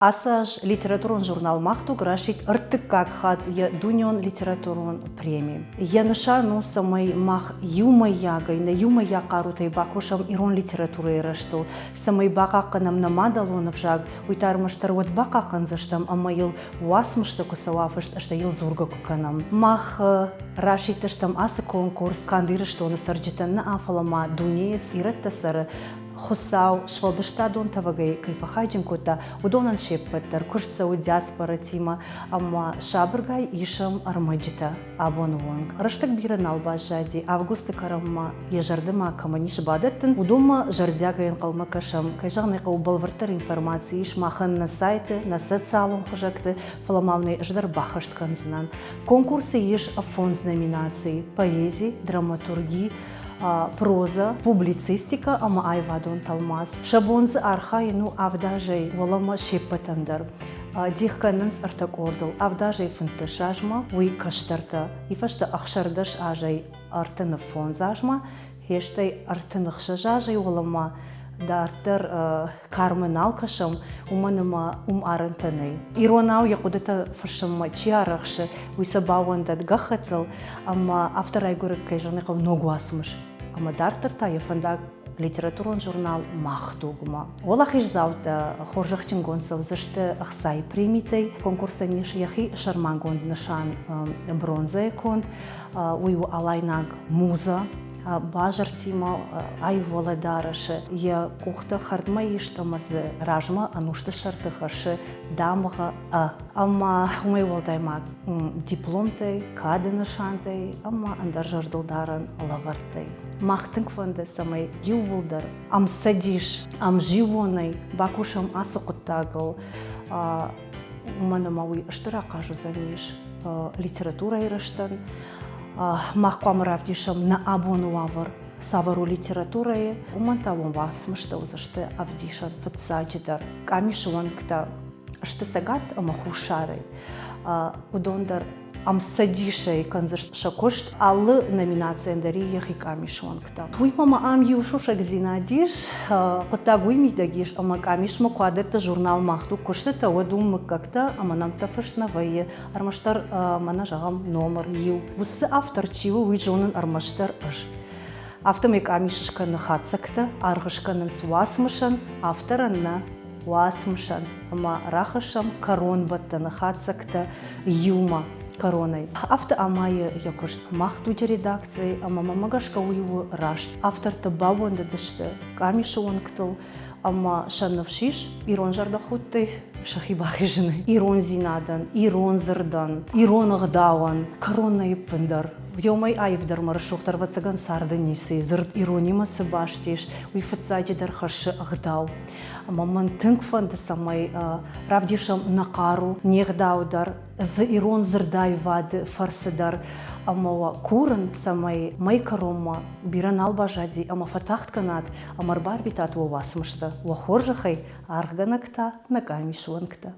Ацы аз литературон журнал «Мах дуг» расидт ӕртыккаг хатт йӕ дунеон литературон преми. Йӕ нысан у, цӕмӕй мах иумӕйагӕй, нӕ иумӕйаг хъарутӕй бакусӕм ирон литературӕйы рӕзтыл, цӕмӕй бахъахъхъӕнӕм нӕ мадӕлон ӕвзаг, уый та ӕрмӕстдӕр уӕд бахъахъхъӕндзыстӕм ӕмӕ йыл уацмыстӕ куы цӕуа фыст, стӕй йыл дзургӕ куы кӕнӕм. Мах расидтыстӕм ацы конкурс канд Ирыстоны цӕрджытӕн нӕ, фӕлӕ ма дунейы цы ирӕттӕ цӕры, Хуыцау сфӕлдыстадон тӕвагӕй кӕй фӕхайджын кодта, уыдонӕн се ппӕт дӕр куыст цӕуы диаспоратимӕ ӕмӕ сабыргай исӕм ӕрмӕджытӕ абоны онг. Рӕстӕг бирӕ нал баззади, августы кӕронмӕ йӕ зӕрдӕмӕ кӕмӕн ис бадӕттын, уыдонмӕ зӕрдиагӕй ӕнхъӕлмӕ кӕсӕм. Кӕй зӕгъын ӕй хъӕуы, бӕлвырддӕр информаци ис махӕн нӕ сайты, нӕ социалон хуызӕгты, фӕлӕ ма уын ӕй ӕз дӕр баххӕст кӕндзынӕн. Конкурсы ис фондз номинацийы – поэзи, драматурги, проза, публицистикӕ ӕмӕ аивадон тӕлмац. Сӕ бон дзы архайын у авдазӕй уӕлӕмӕ се ппӕтӕн дӕр. Дих кӕнынц ӕртӕ къордыл. Авдазӕй 15 азмӕ, уый кӕстӕртӕ, и фӕстӕ 16 азӕй 35 азмӕ, хестӕй 36 азӕй уӕлӕмӕ дарддӕр кармӕ нал кӕсӕм, уымӕн ӕмӕ уым арӕнтӕ нӕй. Иронау йӕ хъуыдытӕ фыссынмӕ чи арӕхсы, уый сӕ баууӕндӕд гӕххӕттыл, ӕмӕ афтӕ райгуыры, кӕй зӕгъын ӕй хъӕуы, ног уацмыс. Ӕмӕ дарддӕр та йӕ фӕндаг литературон журнал «Мах дуг»-мӕ. Уӕлахиздзаутӕ хорзӕхджынгонд цӕудзысты ӕхцайы премитӕй. Конкурсӕн ис йӕхи сӕрмагонд нысан бронзӕйы конд. Уый у алайнаг муза, базартимӕ аив уӕлӕдарӕсы йӕ къухтӕ хӕрдмӕ ист ӕмӕ дзы размӕ ӕнусты сӕрты хӕссы дамгъӕ Ӕ. Ӕмӕ уымӕй уӕлдай ма дипломтӕй, кады нысантӕй ӕмӕ ӕндӕр зӕрдылдарӕн лӕвӕрттӕй. Мах тынг фӕнды, цӕмӕй иууылдӕр ӕмцӕдис, ӕмзиуонӕй бакусӕм ацы хъуыддагыл, уымӕн ӕмӕ уый стыр ахъаз уыдзӕнис литературӕйы рӕзтӕн. Мах хъуамӕ равдисӕм нӕ абоны уавӕр, цавӕр у литературӕйы, уымӕн та уым уацмыстӕ уыдзысты ӕвдисӕн фыццаджыдӕр. Къамисы уӕнгтӕ сты Цӕгат ӕмӕ Хуссарӕй. Уыдон дӕр ӕмцӕдисӕй кӕндзысты сӕ куыст алы номинацийӕн дӕр йӕхи къамисы уӕнгтӕ. Уый ма ам иу сусӕгдзинад ис, хъуыддаг уый мидӕг ис, ӕмӕ къамисмӕ куы адӕтты журнал «Мах дуг» куыстытӕ, уӕд уым мыггӕгтӕ ӕмӕ нӕмттӕ фыст нӕ вӕййы, ӕрмӕстдӕр мӕнӕ зӕгъӕм номыр иу. Уыцы автор чи у, уый зонын ӕрмӕстдӕр ӕз. Афтӕмӕй къамис скӕны хатдзӕгтӕ, аргъ скӕнынц уацмысӕн, авторӕн нӕ, уацмысӕн ӕмӕ рахӕссӕм кӕронбӕттӕны хатдзӕгтӕ иумӕ кӕронӕй. Афтӕ амайы йӕ куыст Мах дуджы редакцийы ӕмӕ мӕмӕ гӕсгӕ уый у раст. Автортӕ баууӕндыдысты къамисы уӕнгтыл ӕмӕ сӕ ныфс ис ирон зӕрдӕхудтӕй сӕхи бахизынӕй. Ирондзинадӕн, ирон дзырдӕн, ирон ӕгъдауӕн кӕрон нӕй ӕппындӕр. Уымӕй аивдӕр мӕ рӕсугъддӕр ӕвӕццӕгӕн царды ницы и. Дзырд иронимӕ цы баст ис, уый фыццаджыдӕр хӕссы ӕгъдау. Ӕмӕ мӕн тынг фӕнды, цӕмӕй равдисӕм нӕ хъару, не гъдау дӕр, дзы ирон дзырдаивады фӕрцы дӕр. Ӕмӕ уӕ курын, цӕмӕй мӕй кӕронмӕ бирӕ нал баззади ӕмӕ фӕтагъд кӕнат ӕмӕ ӕрбарвитат уӕ уацмыстӕ, уӕ хорзӕхӕй, аргъгӕнӕг та нӕ къамисы уӕнгтӕ.